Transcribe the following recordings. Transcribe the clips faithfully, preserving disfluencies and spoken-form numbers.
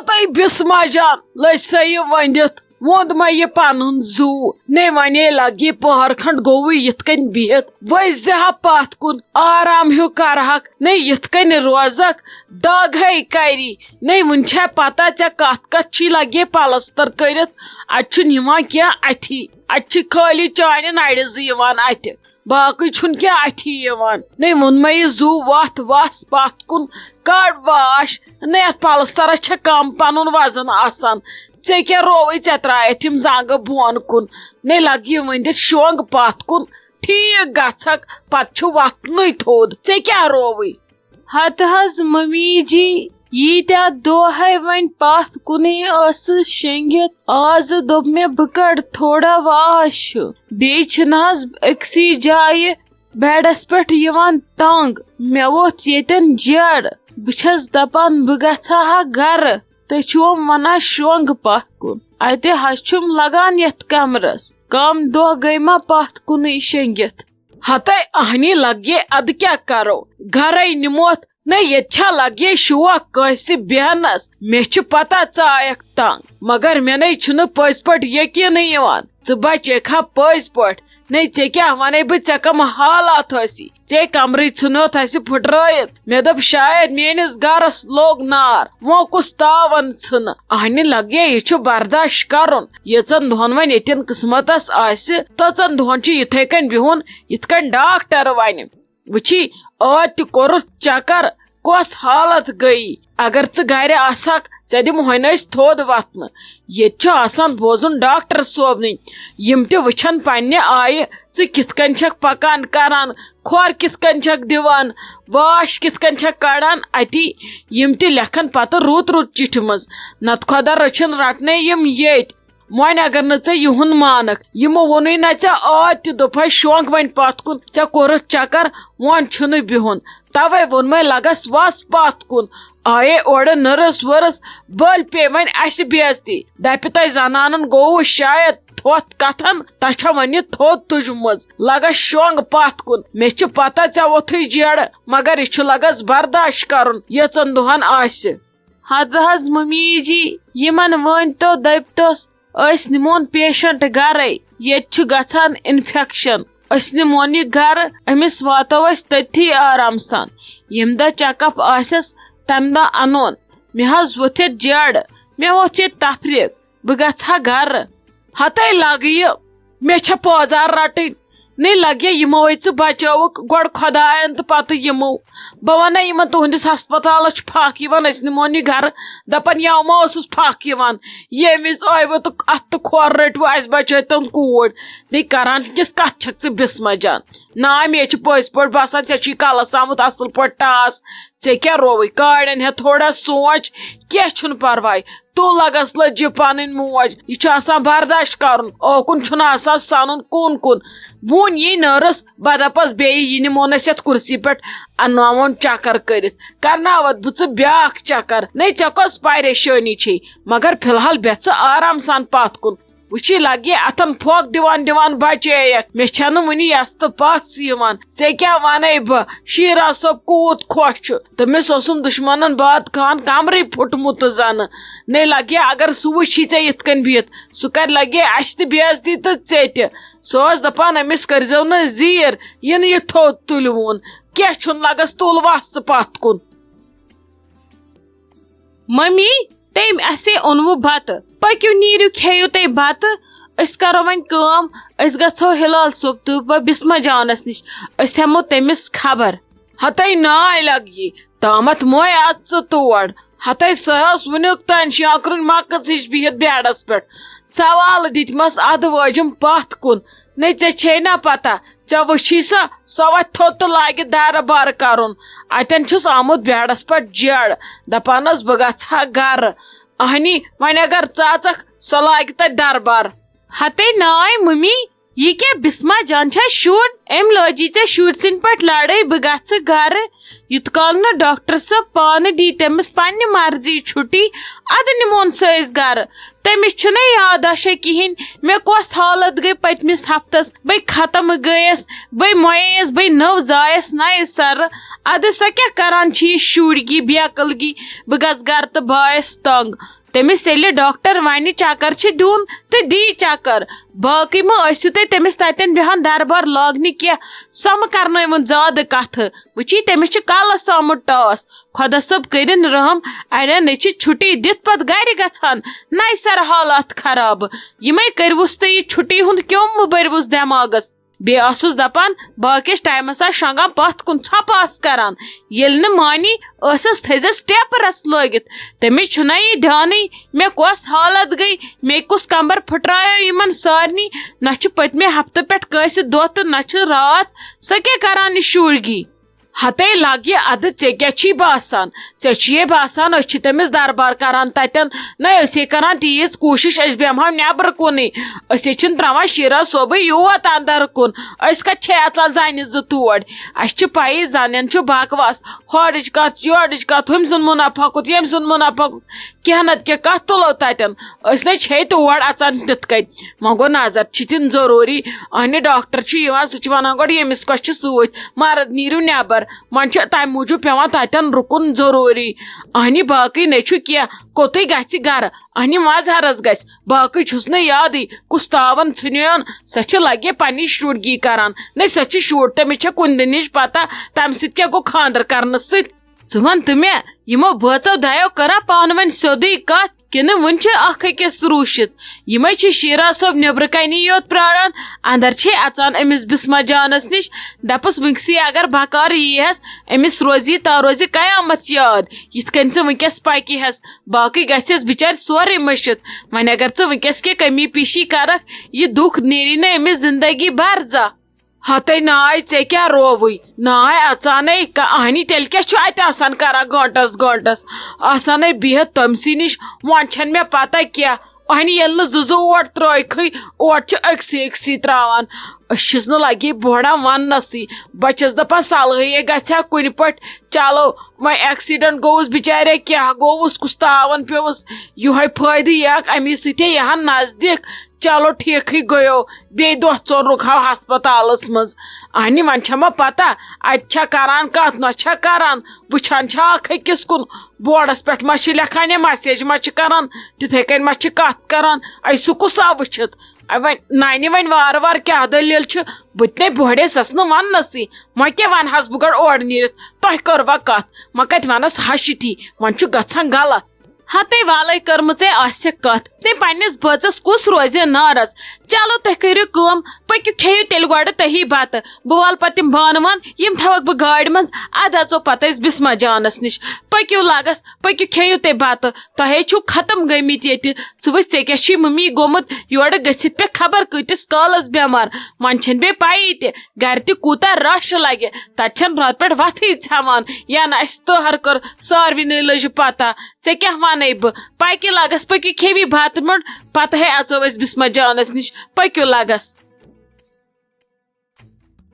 تہٕ بسمہ جان لٔج سۄ یہِ ؤنِتھ، ووٚند مےٚ یہِ پنُن زُو۔ نے ونے لگہِ پہر کھنڈ گوٚوُے یِتھ کٔنۍ بِہِتھ، ؤسۍ زِ ہا پتھ کُن، آرام ہیوٗ کرہکھ، نے یِتھ کٔنۍ روزکھ، دگ ہے کری۔ نے وُنہِ چھےٚ پتہ ژےٚ کتھ کتھ چھی لگہِ پلستر کٔرِتھ؟ اتہِ چھُنہٕ یِوان کینٛہہ اَتھی، اتہِ چھِ خٲلی چانہِ نرِ زٕ یِوان اتہِ۔ باقٕے چھُنہٕ کینٛہہ اَتھی یِوان۔ نے ووٚن مےٚ یہِ زُو وَتھ وَس پَتھ کُن، کَڑ واش۔ نے اَتھ پَلستَرَس چھےٚ کَم پَنُن وَزَن آسان۔ ژےٚ کیٛاہ رووُے؟ ژےٚ ترٛایَتھ یِم زَنٛگہٕ بۄن کُن۔ نے لَگہٕ یہِ ؤنٛدِتھ شۄنٛگ پَتھ کُن، ٹھیٖک گژھکھ، پَتہٕ چھُ وۄتھنُے تھوٚد۔ ژےٚ کیٛاہ رووُے؟ ہتہٕ حظ ممی جی، ییٖتیٛاہ دۄہ ہے وۄنۍ پتھ کُنُے ٲسٕس شۄنٛگِتھ، آزٕ دوٚپ مےٚ بہٕ کڑٕ تھوڑا واش ہیوٗ۔ بیٚیہِ چھِنہٕ حظ أکسٕے جایہِ بیڈس پٮ۪ٹھ یِوان تنگ۔ مےٚ ووٚتھ ییٚتٮ۪ن جیڑ۔ بہٕ چھَس دپان بہٕ گژھٕ ہا گرٕ۔ تُہۍ چھِوٕ وَنان شۄنٛگ پتھ کُن؟ اَتہِ حظ چھُم لگان یَتھ کمرس۔ کم دۄہ گٔے ما پتھ کُنُے شۄنٛگِتھ؟ ہتے اہنی لگے، ادٕ کیٛاہ کرو؟ گرے نِموتھ۔ نہ ییٚتہِ چھا لگے شوق کٲنٛسہِ بیہنس؟ مےٚ چھِ پتہ ژٕ آیکھ تنگ، مگر مےٚ نے چھُنہٕ پٔزۍ پٲٹھۍ یقینٕے یِوان ژٕ بچیکھا پٔزۍ پٲٹھۍ۔ نے ژےٚ کیٛاہ ونے بہٕ، ژےٚ کم حالات ٲسی؟ ژےٚ کمرٕے ژھُنیوتھ اسہِ پھُٹرٲیِتھ۔ مےٚ دوٚپ شاید میٲنِس گرس لوٚگ نار، وۄنۍ کُس تاون ژھٕنہٕ؟ اہنہِ لگے یہِ چھُ برداش کرُن، ییٖژن دۄہن وۄنۍ ییٚتٮ۪ن قسمتس آسہِ، تٔژن دۄہن چھُ یِتھے کٔنۍ بِہُن، یِتھ کٔنۍ ڈاکٹر ونہِ۔ وٕچھی، ٲدۍ تہِ کوٚرُتھ چکر، کۄس حالت گٔیی؟ اگر ژٕ گرِ آسہکھ، ژےٚ دِمہوے نہٕ أسۍ تھوٚد وتھنہٕ۔ ییٚتہِ چھُ آسان بوزُن ڈاکٹر صٲبنٕے، یِم تہِ وٕچھن پننہِ آیہِ ژٕ کِتھ کٔنۍ چھکھ پکان کران، کھۄر کِتھ کٔنۍ چھکھ دِوان، واش کِتھ کٔنۍ چھکھ کڑان اتی، یِم تہِ لیکھن پتہٕ رُت رُت چِٹھِ منٛز۔ نتہٕ خۄدا رٔچھِن رٹنے یِم ییٚتۍ۔ وۄنۍ اگر نہٕ ژےٚ یِہُنٛد مانکھ، یِمو ووٚنُے نہ ژےٚ آد تہِ، دوٚپہَے شۄنٛگ وۄنۍ پتھ کُن، ژےٚ کوٚرُتھ چکر، وۄنۍ چھُنہٕ بِہُن۔ توے ووٚن مےٚ لگس وس پتھ کُن۔ آیے اورٕ نٔرٕس ؤرٕس، بٔلۍ پیٚیہِ وۄنۍ اسہِ بے عزتی۔ دپہِ تۄہہِ زنانن گوٚوٕ شاید تھوٚتھ کتھن، تۄہہِ چھےٚ وۄنۍ یہِ تھوٚد تُجمٕژ۔ لگس شۄنٛگ پتھ کُن۔ مےٚ چھِ پتہ ژےٚ ووٚتھُے جیڑٕ، مگر یہِ چھُ لگس برداش کرُن، ییٖژن دۄہن آسہِ۔ ہتہٕ حظ ممی جی، یِمن ؤنۍ تو، دٔپۍتوس، أسۍ نِمون پیشنٹ گرے، ییٚتہِ چھُ گژھان انفیکشن۔ أسۍ نِمون یہِ گرٕ، أمِس واتو أسۍ تٔتھی آرام سان۔ ییٚمہِ دۄہ چیک اپ آسٮ۪س، تمہِ دۄہ انون۔ مےٚ حظ ووٚتھ ییٚتہِ جیڑٕ، مےٚ ووٚتھ ییٚتہِ تفریٖق، بہٕ گژھٕ ہا گرٕ۔ ہتے لگہٕ یہِ، مےٚ چھےٚ پٲزار رٹٕنۍ۔ نے لگے یِمو ہے ژٕ بچٲوٕکھ، گۄڈٕ خۄداین تہٕ پتہٕ یِمو۔ بہٕ ونَے یِمن، تُہنٛدِس ہسپتالس چھُ پھکھ یِوان، أسۍ نِمون یہِ گرٕ۔ دپان یَوٕ ما اوسُس پھکھ یِوان، ییٚمہِ وِزِ ٲیوٕ تہٕ اتھ تہٕ کھۄر رٔٹوٕ، اسہِ بچٲے تِم کوٗرۍ۔ نے کران کِس کتھ چھکھ ژٕ بسمہ جان؟ نا، مےٚ چھِ پٔزۍ پٲٹھۍ باسان ژےٚ چھُے کلس آمُت اصل پٲٹھۍ ٹاس۔ ژےٚ کیٛاہ رووُے؟ کاڑٮ۪ن ہیٚتھ تھوڑا سونٛچ، کینٛہہ چھُنہٕ پرواے۔ تُل لگس لٔجہِ پنٕنۍ موج، یہِ چھُ آسان برداش کرُن، اوکُن چھُنہٕ آسان سنُن کُن کُن۔ بۄن یی نٔرٕس، بہٕ دپس بیٚیہِ یہِ نِمون أسۍ یتھ کُرسی پٮ۪ٹھ، انناوون چکر کٔرِتھ، کرناوتھ بہٕ ژٕ بیاکھ چکر۔ نے ژےٚ کۄس پریشٲنی چھے؟ مگر فی الحال بیٚہہ ژٕ آرام سان پتھ کُن۔ وٕچھی لگے اتھن پھۄکھ دِوان دِوان بچییکھ۔ مےٚ چھنہٕ وُنہِ یس تہٕ پس یِوان۔ ژےٚ کیٛاہ ونے بہٕ؟ شیرا صٲب کوٗت خۄش چھُ۔ تٔمِس اوسُم دُشمنن باد خان کمرٕے پھُٹمُت تہٕ زنہٕ۔ نے لگے اگر سُہ وٕچھی ژےٚ یِتھ کٔنۍ بِہِتھ، سُہ کرِ لگے اسہِ تہِ بے عزتی تہٕ ژےٚ تہِ۔ سُہ اوس دپان، أمِس کٔرۍزیو نہٕ زیٖر، یہِ نہٕ یہِ تھوٚد تُلِوُن۔ کینٛہہ چھُنہٕ، لگس تُل وس ژٕ پتھ کُن۔ ممی، تٔمۍ اسے اوٚنوٕ بتہٕ۔ پٔکِو، نیٖرِو، کھیٚیِو تُہۍ بتہٕ۔ أسۍ کرو وۄنۍ کٲم، أسۍ گژھو ہلال صٲب تہٕ بہٕ بسمہ جانس نِش۔ أسۍ ہٮ۪مو تٔمِس خبر۔ ہتے ناے لگیی، تامتھ موے اژ ژٕ تور۔ ہتے سۄ ٲس وُنیُک تام شانکرُن مکٕژ ہِش بِہِتھ بیڈس پٮ۪ٹھ۔ سوالہٕ دِتمس ادٕ وٲجِم پتھ کُن۔ نے ژےٚ چھے نا پتہ، ژےٚ وٕچھی سۄ، سۄ وۄتھِ تھوٚد تہٕ لاگہِ درٕ بر کرُن۔ اتٮ۪ن چھُس آمُت بیڈس پٮ۪ٹھ جیڑ، دپان ٲس بہٕ گژھٕ ہا گرٕ۔ اہنی، وۄنۍ اگر ژٕ اژکھ، سۄ لاگہِ تتہِ دربار۔ ہتے ناے ممی، یہِ کیٛاہ بسمہ جان چھا شُر؟ أمۍ لٲجی ژےٚ شُرۍ سٕنٛدۍ پٲٹھۍ لڑٲے، بہٕ گژھٕ گرٕ۔ یُت کال نہٕ ڈاکٹر صٲب پانہٕ دی تٔمِس پننہِ مرضی چھُٹی، ادٕ نِمون سُہ أسۍ گرٕ۔ تٔمِس چھُنہٕ یاداشے کِہیٖنۍ، مےٚ کۄس حالت گٔے پٔتمِس ہفتس۔ بے ختم گٔیس، بے مۄییس، بے نٔو زایس نَیہِ سرٕ۔ ادٕ سۄ کیٛاہ کران چھِ یہِ شُرۍ گی بے عقل گی؟ بہٕ گژھٕ گرٕ تہٕ بہٕ آیس تنگ۔ تٔمِس ییٚلہِ ڈاکٹر ونہِ چکر چھِ دیُن تہٕ دی چکر۔ باقٕے مہ ٲسِو تُہۍ تٔمِس تتٮ۪ن بیہان دربار لاگنہِ کینٛہہ، سۄ مہ کرنٲوُن زیادٕ کتھٕ۔ وٕچھی تٔمِس چھِ کلس آمُت ٹاس۔ خۄدا صٲب کٔرِن رحم، اڑٮ۪ن نَے چھِ چھُٹی دِتھ پتہٕ گرِ گژھان۔ نَے سر حالات خراب۔ یِمے کٔرۍوُس تُہۍ یہِ چھُٹی ہُنٛد کیوٚم مہٕ بٔرۍوُس دٮ۪ماغس۔ بیٚیہِ ٲسٕس دَپان، بہٕ کِس ٹایمَس آس شۄنٛگان پَتھ کُن، ژھۄپہٕ آس کَران۔ ییٚلہِ نہٕ مانی، ٲسٕس تھٔزِس ٹیپرَس لٲگِتھ۔ تٔمِس چھُنہ یہِ دھیانٕے، مےٚ کۄس حالت گٔے، مےٚ کُس کمبر پھٕٹرایو یِمَن سارنٕے۔ نہ چھُ پٔتمہِ ہفتہٕ پٮ۪ٹھ کٲنٛسہِ دۄہ تہٕ نہ چھُ راتھ۔ سۄ کیٛاہ کَران یہِ شُرگی؟ ہتے لگہِ ادٕ، ژےٚ کیٛاہ چھی باسان؟ ژےٚ چھُیے باسان أسۍ چھِ تٔمِس دربار کران تتٮ۪ن؟ نہ، أسۍ ہے کران تیٖژ کوٗشش، أسۍ بیٚہمہو نٮ۪برٕ کُنٕے۔ أسۍ ہے چھِنہٕ ترٛاوان شیرا صٲبٕے یوت اندر کُن۔ أسۍ کتہِ چھے اژان زنہِ زٕ تور؟ اسہِ چھِ پَیی زنٮ۪ن چھُ بکواس، ہورٕچ کتھ، یورٕچ کتھ، ہُمۍ سُنٛد منافع کوٚت، ییٚمۍ سُنٛد منافع کوٚت۔ کینٛہہ نتہٕ کینٛہہ کتھ تُلو تتٮ۪ن۔ أسۍ نَے چھے تور اژان تِتھ کٔنۍ۔ وۄنۍ گوٚو نظر چھِ دِنۍ ضروٗری۔ اہنہِ ڈاکٹر چھُ یِوان، سُہ چھُ ونان گۄڈٕ ییٚمِس کۄس چھِ سۭتۍ، مرد نیٖرِو نٮ۪بر۔ وۄنۍ چھُ تَمہِ موٗجوٗب پٮ۪وان تَتٮ۪ن رُکُن ضروٗری۔ اہنہِ باقٕے نَے چھُ کینٛہہ، کوٚتُے گژھِ گرٕ، اہنہِ مظہرس گژھِ، باقٕے چھُس نہٕ یادٕے۔ کُس تاوَن ژھٕنیون، سۄ چھِ لگے پننہِ شُرگی کران۔ نَے سۄ چھِ شُر، تٔمِس چھےٚ کُنہِ دِنٕچ پتہ، تَمہِ سۭتۍ کیٛاہ گوٚو خانٛدر کرنہٕ سۭتۍ؟ ژٕ وَن تہٕ مےٚ، یِمو بٲژو دۄیو کٔرا پانہٕ ؤنۍ سیوٚدُے کتھ؟ کِنہٕ وُنہِ چھِ اکھ أکِس روٗشِتھ؟ یِمے چھِ شیرا صٲب نیٚبرٕ کنی یوت پراران، اندر چھے اژان أمِس بسمہ جانس نِش۔ دپس وُنکسٕے اگر بکار ییہس، أمِس روزِ تا روزِ قیامت یاد۔ یِتھ کٔنۍ ژٕ وُنکس پکہِ ہس، باقٕے گژھٮ۪س بچارِ سورُے مٔشِتھ۔ وۄنۍ اگر ژٕ وُنکس کینٛہہ کمی پیشی کرکھ، یہِ دُکھ نیری نہٕ أمِس زندگی بھر زانٛہہ۔ ہتے ناے، ژےٚ کیٛاہ رووٕے؟ ناے اژانے کا اہنی، تیٚلہِ کیٛاہ چھُ اتہِ آسان کران گٲنٹس گٲنٹس؟ آسانے بِہِتھ تٔمسٕے نِش۔ وۄنۍ چھَنہٕ مےٚ پتہ کینٛہہ۔ اہنی ییٚلہِ نہٕ زٕ زٕ اوٹ ترٲیکھٕے، اوٹ چھِ أکسٕے أکسٕے تراوان۔ أسۍ چھِس نہٕ لگی بوڑان وننسٕے۔ بہٕ چھَس دپان صلٲحی گژھِ ہا کُنہِ پٲٹھۍ۔ چلو، وۄنۍ ایکسیڈنٹ گوٚوُس بچارے، کیٛاہ گوٚوُس، کُس تاوَن پیوٚوُس؟ یِہوٚے فٲیدٕ یِیَکھ امی سۭتۍ ہے یِہَن نزدیٖک۔ چلو ٹھیٖکھٕے گٔیو، بیٚیہِ دۄہ ژور رُکہو ہسپتالس منٛز۔ اہنہِ وۄنۍ چھےٚ ما پتہ، اتہِ چھا کران کتھ، نہ چھا کران؟ وٕچھان چھا اکھ أکِس کُن، بورڈس پٮ۪ٹھ ما چھِ لیکھان یا مسیج ما چھِ کران، تِتھے کٔنۍ ما چھِ کتھ کران؟ اے سُہ کُس آو وٕچھِتھ؟ اے وۄنۍ نانہِ، وۄنۍ وارٕ وارٕ کیٛاہ دٔلیٖل چھِ؟ بہٕ تہِ نے بوڑے سس نہٕ وننسٕے۔ وۄنۍ کیٛاہ ونہٕ ہس بہٕ گۄڈٕ اورٕ نیٖرِتھ؟ تۄہہِ کٔروا کتھ؟ وۄنۍ کتہِ ونس ہشہِ تھی؟ وۄنۍ چھُ گژھان غلط۔ ہتے والے کٔرمٕژے آسہِ کتھ، تٔمۍ پننِس بٲژس کُس روزِ نارس؟ چلو تُہۍ کٔرِو کٲم، پٔکِو کھیٚیِو تیٚلہِ گۄڈٕ تُہی بتہٕ، بہٕ والہٕ پتہٕ تِم بانہٕ وانہٕ، یِم تھاوکھ بہٕ گاڑِ منٛز، ادٕ اژو پتہٕ أسۍ بسمہ جانس نِش۔ پٔکِو لگس، پٔکِو کھیٚیِو تُہۍ بتہٕ، تۄہے چھُو ختم گٔمٕتۍ ییٚتہِ۔ ژٕ وٕچھ ژےٚ کیٛاہ چھُے ممی گوٚمُت، یورٕ گٔژھِتھ پیٚکھ خبر کۭتِس کالس بٮ۪مار، وۄنۍ چھَنہٕ بیٚیہِ پَیی تہِ گرِ تہِ کوٗتاہ رش لگہِ، تتہِ چھَنہٕ راتہٕ پٮ۪ٹھ وۄتھٕے ژھٮ۪وان، یا نہٕ اَسہِ تٔہر کٔر، ساروٕے نٕے لٔج پتہ۔ ژےٚ کیٛاہ وَنَے بہٕ؟ پَکہِ لگس، پٔکِو کھیٚیِو بتہٕ میوٚنٛڈ، پتہٕ ہے اژو أسۍ بسمہ جانس نِش، پٔکِو لگس۔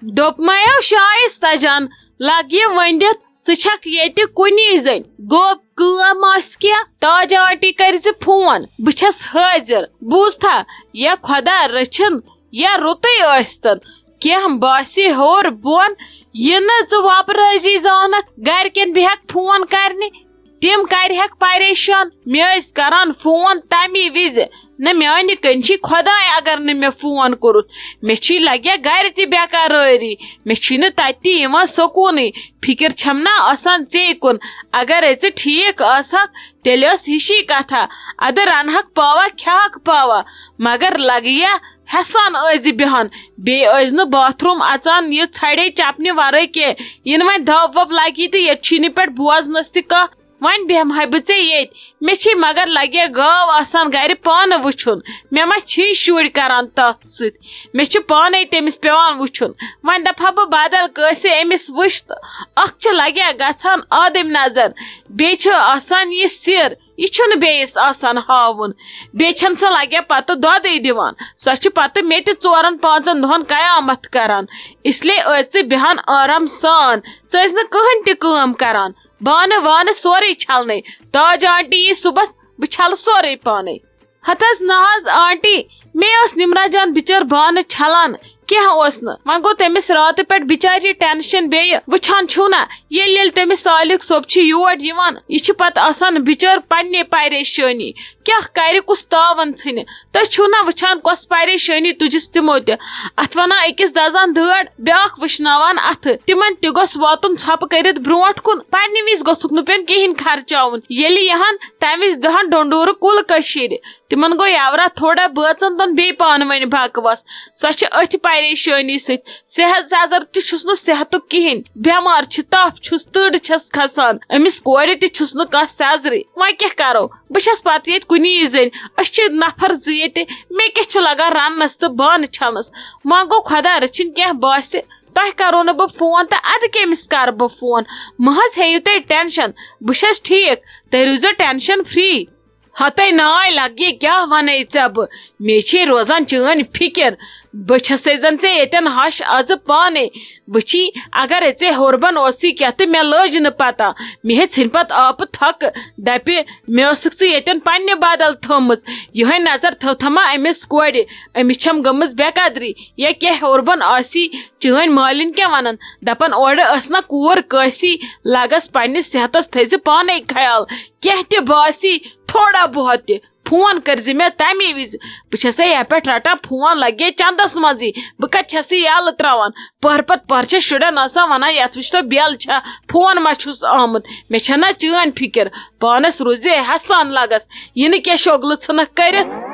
دوٚپمَیو شایستہ جان، لگہِ ؤنِتھ، ژٕ چھکھ ییٚتہِ کُنی زٔنۍ۔ گوٚو کٲم آسہِ کینٛہہ، تاج آنٹی کٔرۍ زِ فون، بہٕ چھَس حٲضِر۔ بوٗزتھا، یا خۄدا رٔچھِن، یا رُتُے ٲسۍتن، کینٛہہ باسہِ ہیوٚر بۄن، یہِ نہٕ ژٕ وۄپہٕ رٲزی زانکھ، گرِکٮ۪ن بیٚہکھ فون کرنہِ، تِم کرِہکھ پریشان۔ مےٚ ٲسۍ کران فون تمی وِزِ، نہ میانہِ کِنۍ چھِ خۄداے اگر نہٕ مےٚ فون کوٚرُتھ۔ مےٚ چھی لگیا گرِ تہِ بے قرٲری، مےٚ چھی نہٕ تتہِ تہِ یِوان سکوٗنٕے۔ فکر چھم نا آسان ژے کُن۔ اگرے ژٕ ٹھیٖک آسہکھ، تیٚلہِ ٲس ہِشی کتھا۔ ادٕ رنہکھ پاوا، کھیہکھ پاوا، مگر لگیا ہٮ۪سان ٲسۍ زِ بیہان۔ بیٚیہِ ٲسۍ نہٕ باتھ روٗم اژان، یہِ ژھڑے چپنہِ ورٲے کینٛہہ۔ یِنہٕ وۄنۍ دب وب لگی تہٕ ییٚتہِ چھی نہٕ پٮ۪ٹھ بوزنس تہِ کانٛہہ۔ وۄنۍ بیٚہمہٕ ہا بہٕ ژےٚ ییٚتۍ۔ مےٚ چھے مگر لگے گاو آسان گرِ پانہٕ وٕچھُن۔ مےٚ ما چھی شُرۍ کران تتھ سۭتۍ؟ مےٚ چھُ پانے تٔمِس پٮ۪وان وٕچھُن۔ وۄنۍ دپہٕ ہا بہٕ بدل کٲنٛسہِ أمِس وٕچھ تہٕ۔ اکھ چھِ لگے گژھان آدم نظر، بیٚیہِ چھِ آسان یہِ سِر، یہِ چھُنہٕ بیٚیِس آسان ہاوُن۔ بیٚیہِ چھَنہٕ سۄ لگے پتہٕ دۄدٕے دِوان۔ سۄ چھِ پتہٕ مےٚ تہِ ژورن پانٛژن دۄہن قیامت کران۔ اس لیے ٲسۍ ژٕ بیٚہان آرام سان، ژٕ ٲسۍ نہٕ کٕہٕنۍ تہِ کٲم کران۔ بانہٕ وانہٕ سورُے چھلنے۔ تاج آنٹی یی صُبحس، بہٕ چھلہٕ سورُے پانے۔ ہتہٕ حظ نہ حظ آنٹی، مے ٲس نمرہ جان بچٲر بانہٕ چھلان، کینٛہہ اوس نہٕ۔ وۄنۍ گوٚو تٔمِس راتہٕ پٮ۪ٹھ بِچارِ یہِ ٹینشن بیٚیہِ۔ وٕچھان چھِو نہ، ییٚلہِ ییٚلہِ تٔمِس سالِق صٲب چھُ یور یِوان، یہِ چھِ پتہٕ آسان بِچٲر پننہِ پریشٲنی۔ کیٛاہ کرِ، کُس تاوَن ژھٕنہِ؟ تُہۍ چھِو نہ وٕچھان کۄس پریشٲنی تُجِس تِمو تہِ؟ اتھ ونان أکِس دزان دٲر، بیٛاکھ وٕشناوان اتھٕ۔ تِمن تہِ گوٚژھ واتُن ژھۄپہٕ کٔرِتھ برونٛٹھ کُن۔ پننہِ وِزِ گوٚژھُکھ نہٕ پیوٚن کِہیٖنۍ خرچاوُن۔ ییٚلہِ یِہن تمہِ وِزِ دِہن ڈونڈورٕ کُل کٔشیٖرِ۔ تِمن گوٚو یورا تھوڑا بٲژن دۄن بیٚیہِ پانہٕ ؤنۍ بکواس۔ سۄ چھِ أتھۍ پریشٲنی سۭتۍ۔ صحت سیزر تہِ چھُس نہٕ صحتُک کِہیٖنۍ۔ بٮ۪مار چھِ، تپھ چھُس، تۭر چھَس کھسان۔ أمِس کورِ تہِ چھُس نہٕ کانٛہہ سیزرٕے۔ وۄنۍ کیٛاہ کرو؟ بہٕ چھَس پتہٕ ییٚتہِ کُنی زٔنۍ۔ أسۍ چھِ نفر زٕ ییٚتہِ۔ مےٚ کیٛاہ چھُ لگان رننس تہٕ بانہٕ چھلنس؟ وۄنۍ گوٚو خۄدا رٔچھِنۍ کینٛہہ باسہِ۔ تۄہہِ کرو نہٕ بہٕ فون تہٕ ادٕ کٔمِس کرٕ بہٕ فون؟ مہ حظ ہیٚیِو تُہۍ ٹینشن، بہٕ چھَس ٹھیٖک، تُہۍ روٗزِو ٹینشن فری۔ ہتے ناے لگہِ، کیٛاہ ونے ژےٚ بہٕ؟ مےٚ چھے روزان چٲنۍ فکر۔ بہٕ چھسے زن ژےٚ ییٚتٮ۪ن ہش از پانے۔ وٕچھی، اگر ژےٚ ہوربن اوسُے کینٛہہ تہٕ مےٚ لٔج نہٕ پتہ۔ مےٚ ہے ژھٕنۍ پتہٕ آپہٕ تھۄکہٕ۔ دپہِ، مےٚ ٲسٕکھ ژٕ ییٚتٮ۪ن پننہِ بدل تھٲومٕژ۔ یِہوٚے نظر تھٲو تھما أمِس کورِ۔ أمِس چھم گٔمٕژ بے قدری۔ یا کینٛہہ ہوربن آسی، چٲنۍ مٲلِن کیٛاہ ونن؟ دپن، اورٕ ٲس نہ کوٗر کٲنٛسی، لگس پننِس صحتس تھٲیزِ پانے خیال۔ کینٛہہ تہِ باسی، تھوڑا بہت تہِ، فون کٔرزِ مےٚ تمی وِزِ۔ بہٕ چھسے یپہٕ پٮ۪ٹھ رٹان فون، لگے چندس منٛزٕے۔ بہٕ کتہِ چھسے یلہٕ تراوان؟ پہر پتہٕ پہر چھس شُرٮ۪ن آسان ونان، یتھ وٕچھتو بیل چھا، فون ما چھُس آمُت؟ مےٚ چھنہ چٲنۍ فکر۔ پانس روزِ حسان لگس، یہِ نہٕ کینٛہہ شوگلہٕ ژھٕنکھ کٔرِتھ۔